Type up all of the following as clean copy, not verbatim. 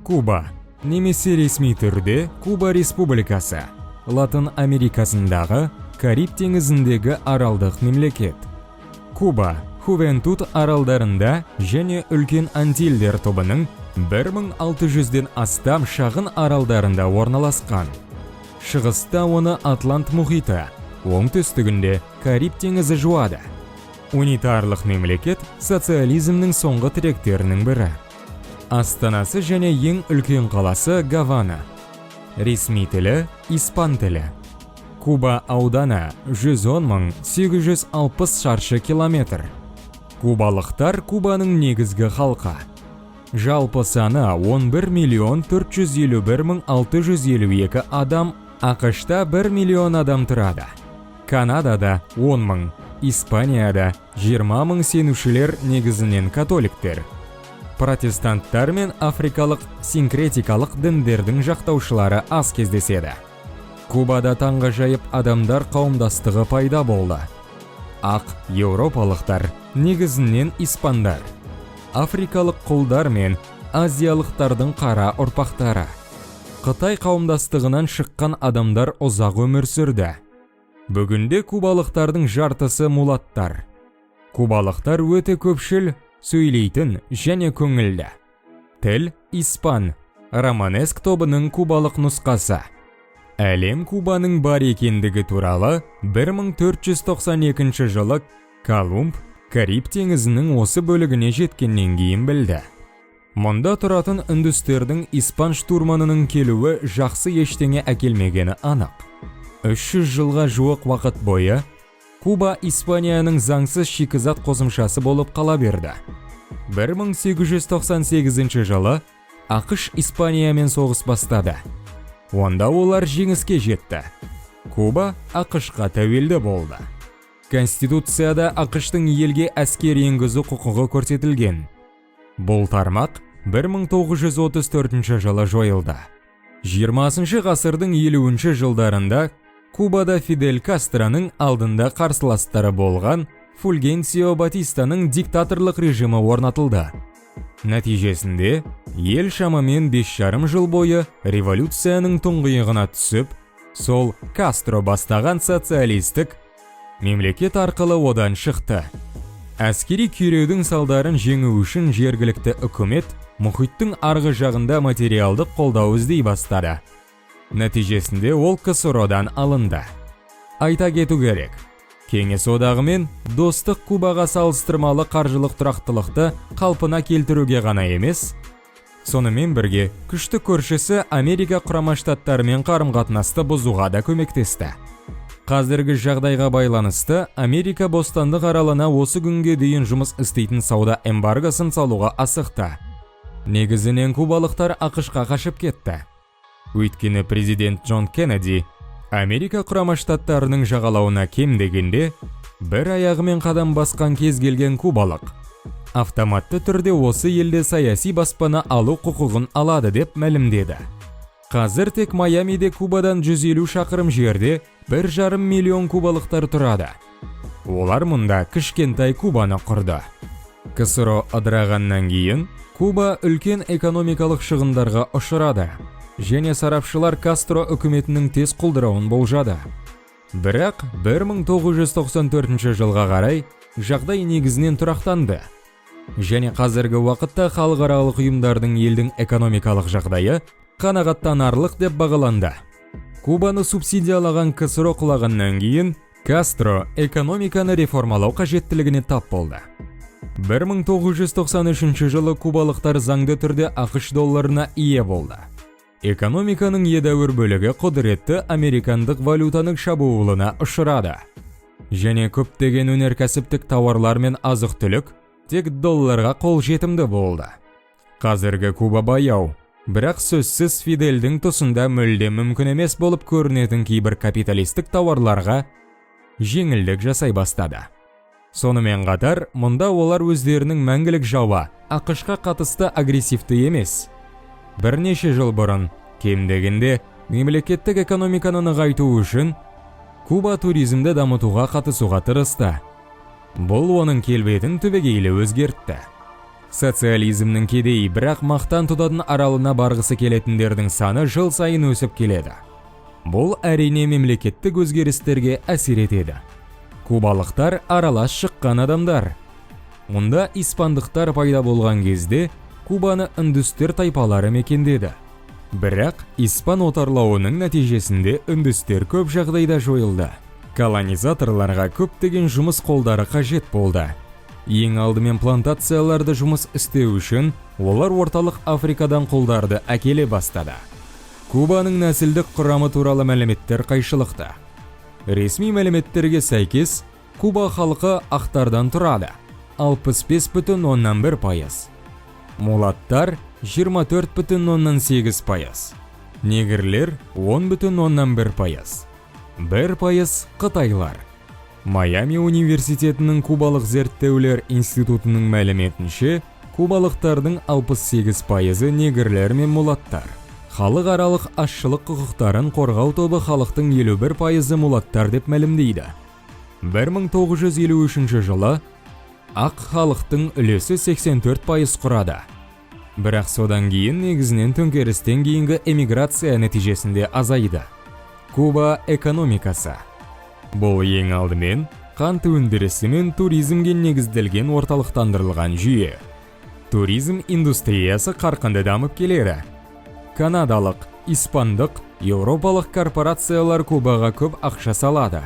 Куба немесе ресми түрде Куба Республикасы – Латын Америкасындағы Кариб теңізіндегі аралдық мемлекет. Куба Хувентуд аралдарында және Үлкен Антильдер тобының 1600-ден астам шағын аралдарында орналасқан. Шығыста оны Атлант мұхиты, оңтүстігінде Кариб теңізі жуады. Унитарлық мемлекет социализмнің соңғы тіректерінің бірі. Астанасы және ең үлкен қаласы – Гавана. Ресми тілі – испан тілі. Куба ауданы 110 860 шаршы километр. Кубалықтар – Кубаның негізгі халқы. Жалпы саны 11 миллион 451 мың 652 адам. АҚШ-та 1 миллион адам тұрады. Канадада 10 мың, Испанияда 20 мың. Сенушілер негізінен католиктер. Протестанттар мен африкалық синкретикалық діндердің жақтаушылары аз кездеседі. Кубада таңғажайып адамдар қауымдастығы пайда болды. Ақ еуропалықтар, негізінен испандар, африкалық құлдар мен азиялықтардың қара ұрпақтары. Қытай қауымдастығынан шыққан адамдар ұзақ өмір сүрді. Бүгінде кубалықтардың жартысы мулаттар. Кубалықтар өте көпшіл сөйлейтін және көңілді. Тіл – испан романеск тобының кубалық нұсқасы. Әлем Кубаның бар екендігі туралы 1492 жылы Колумб Кариб теңізінің осы бөлігіне жеткеннен кейін білді. Мұнда тұратын үндістердің испан штурманының келуі жақсы ештеңе әкелмегені анық. 300 жылға жуық уақыт бойы Куба Испанияның заңсыз шикізат қосымшасы болып қала берді. 1898 жылы АҚШ Испаниямен соғыс бастады. Онда олар жеңіске жетті. Куба АҚШ-қа тәуелді болды. Конституцияда АҚШ-тың елге әскер енгізу құқығы көрсетілген. Бұл тармақ 1934 жылы жойылды. 20 ғасырдың 50 жылдарында Кубада Фидель Кастроның алдында қарсыластары болған Фульгенсио Батистаның диктаторлық режимі орнатылды. Нәтижесінде ел шамамен 5,5 жыл бойы революцияның тұңғиығына түсіп, сол Кастро бастаған социалистік мемлекет арқылы одан шықты. Әскери күйреудің салдарын жеңу үшін жергілікті үкімет мұхиттың арғы жағында материалдық қолдау іздей бастады. Нәтижесінде ол КСРО-дан алынды. Айта кету керек, Кеңес Одағымен достық Кубаға салыстырмалы қаржылық тұрақтылықты қалпына келтіруге ғана емес, сонымен бірге күшті көршісі Америка Құрама Штаттарымен қарым-қатынасты бұзуға да көмектесті. Қазіргі жағдайға байланысты Америка бостандық аралына осы күнге дейін жұмыс істейтін сауда эмбаргосын салуға асықты. Негізінен кубалықтар АҚШ-қа қашып кетті. Өйткені президент Джон Кеннеди Америка Құрама Штаттарының жағалауына кем дегенде бір аяғымен қадам басқан кез келген кубалық автоматты түрде осы елде саяси баспана алу құқығын алады деп мәлімдеді. Қазір тек Майамиде, Кубадан 150 шақырым жерде, 1,5 миллион кубалықтар тұрады. Олар мұнда кішкентай Кубаны құрды. КСРО ыдырағаннан кейін Куба үлкен экономикалық шығындарға ұшырады және сарапшылар Кастро үкіметінің тез құлдырауын болжады. Бірақ 1994 жылға қарай жағдай негізінен тұрақтанды. Және қазіргі уақытта халықаралық ұйымдардың елдің экономикалық жағдайы қанағаттанарлық деп бағаланды. Кубаны субсидиялаған КСРО құлағаннан кейін Кастро экономиканы реформалау қажеттілігіне тап болды. 1993 жылы кубалықтар заңды түрде АҚШ долларына ие болды. Экономиканың едәуір бөлігі құдіретті американдық валютаның шабуылына ұшырады. Және көптеген өнеркәсіптік тауарлар мен азық-түлік тек долларға қол жетімді болды. Қазіргі Куба баяу, бірақ сөзсіз Фидельдің тұсында мүлде мүмкін емес болып көрінетін кейбір капиталистік тауарларға жеңілдік жасай бастады. Сонымен қатар, мұнда олар өздерінің мәңгілік жауы АҚШ-қа қатысты агрессивті емес. Бірнеше жыл бұрын, кем дегенде, мемлекеттік экономиканы нығайту үшін Куба туризмді дамытуға қатысуға тырысты. Бұл оның келбетін түбегейлі өзгертті. Социализмнің кедей, бірақ мақтан тұтатын аралына барғысы келетіндердің саны жыл сайын өсіп келеді. Бұл әрине мемлекеттік өзгерістерге әсер етеді. Кубалықтар аралас шыққан адамдар. Мұнда испандықтар пайда болған кезде Кубаны үндістер тайпалары мекендеді. Бірақ испан отарлауының нәтижесінде үндістер көп жағдайда жойылды. Колонизаторларға көптеген жұмыс қолдары қажет болды. Ең алдымен плантацияларды жұмыс істеу үшін олар Орталық Африкадан құлдарды әкеле бастады. Кубаның нәсілдік құрамы туралы мәліметтер қайшылықты. Ресми мәліметтерге сәйкес, Куба халқы ақтардан тұрады 65,1%. Мулаттар 24,8%. Негрлер 10,1%. 1% қытайлар. Майами университетінің Кубалық зерттеулер институтының мәліметінше, кубалықтардың 68%-ы негрлер мен мулаттар. Халықаралық азшылық құқықтарын қорғау тобы халықтың 51%-ы мулаттар деп мәлімдейді. 1953 жылы ақ халықтың үлесі 84% құрады. Бірақ содан кейін негізінен төңкерістен кейінгі эмиграция нәтижесінде азайды. Куба экономикасы. Бұл ең алдымен қант өндірісі мен туризмге негізделген орталықтандырылған жүйе. Туризм индустриясы қарқынды дамып келеді. Канадалық, испандық, еуропалық корпорациялар Кубаға көп ақша салады.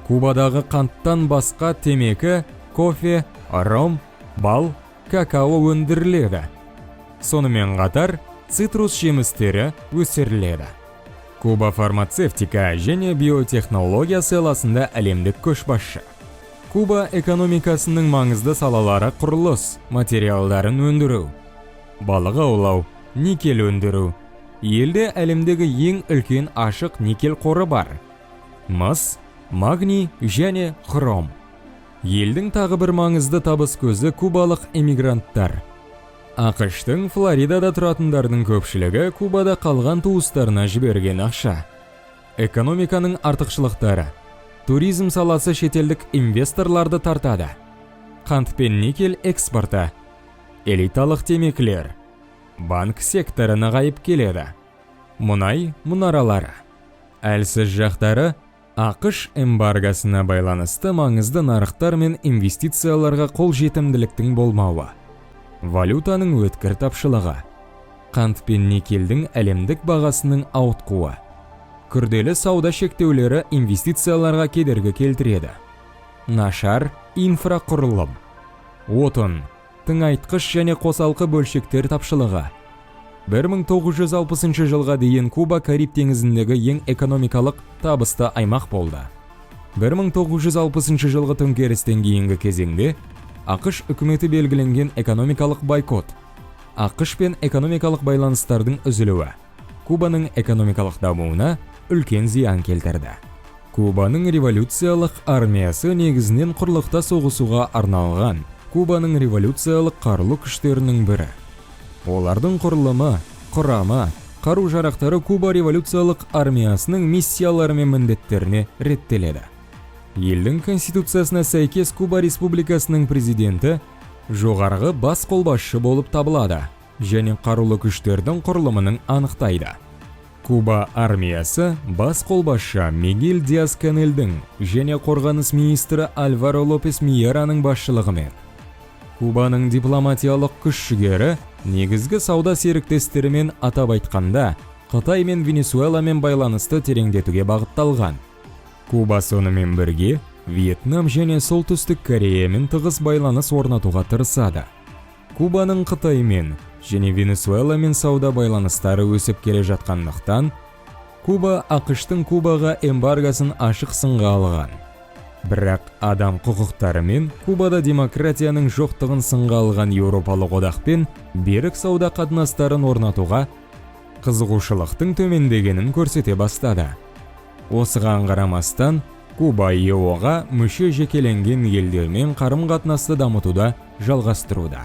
Кубадағы қанттан басқа темекі, кофе, ром, бал, какао өндіріледі. Сонымен қатар цитрус жемістері өсіріледі. Куба фармацевтика және биотехнология саласында әлемдік көшбасшы. Куба экономикасының маңызды салалары құрылыс материалдарын өндіру, балық аулау, никель өндіру. Елде әлемдегі ең үлкен ашық никель қоры бар. Мыс, магний және хром. Елдің тағы бір маңызды табыс көзі кубалық эмигранттар. АҚШ-тың Флоридада тұратындардың көпшілігі Кубада қалған туыстарына жіберген ақша. Экономиканың артықшылықтары. Туризм саласы шетелдік инвесторларды тартады. Қант пен никель экспорты. Элиталық темекілер. Банк секторы нығайып келеді. Мұнай мұнаралары. Әлсіз жақтары АҚШ эмбаргосына байланысты маңызды нарықтар мен инвестицияларға қол жетімділіктің болмауы. Валютаның өткір тапшылығы. Қант пен никельдің әлемдік бағасының ауытқуы. Күрделі сауда шектеулері инвестицияларға кедергі келтіреді. Нашар инфрақұрылым. Отын, тыңайтқыш және қосалқы бөлшектер тапшылығы. 1960 жылға дейін Куба Кариб теңізіндегі ең экономикалық табысты аймақ болды. 1960 жылғы төңкерістен кейінгі кезеңде АҚШ үкіметі белгіленген экономикалық бойкот, АҚШ пен экономикалық байланыстардың үзілуі Кубаның экономикалық дамуына үлкен зиян келтірді. Кубаның революциялық армиясы негізінен құрлықта соғысуға арналған Кубаның революциялық қарулы күштерінің бірі. Олардың құрылымы, құрамы, қару-жарақтары Куба революциялық армиясының миссиялары мен міндеттеріне реттеледі. Елдің конституциясына сәйкес Куба Республикасының президенті жоғарғы бас қолбасшы болып табылады және қарулы күштердің құрылымының анықтайды. Куба армиясы бас қолбасшы Мигель Диас Канельдің және қорғаныс министрі Альваро Лопес Миераның басшылығымен. Кубаның дипломатиялық күш-жігері негізгі сауда серіктестерімен, атап айтқанда, Қытай мен Венесуэламен байланысты тереңдетуге бағытталған. Куба сонымен бірге Вьетнам және Солтүстік Кореямен тығыз байланыс орнатуға тырысады. Кубаның Қытаймен және Венесуэламен сауда байланыстары өсіп келе жатқандықтан, Куба АҚШ-тың Кубаға эмбаргосын ашық сынға алған. Бірақ адам құқықтары мен Кубада демократияның жоқтығын сынға алған Еуропалық одақпен берік сауда қатынастарын орнатуға қызығушылықтың төмендегенін көрсете бастады. Осыған қарамастан, Куба ЕО-ға мүше жекеленген елдермен қарым-қатынасты дамытуда жалғастыруда.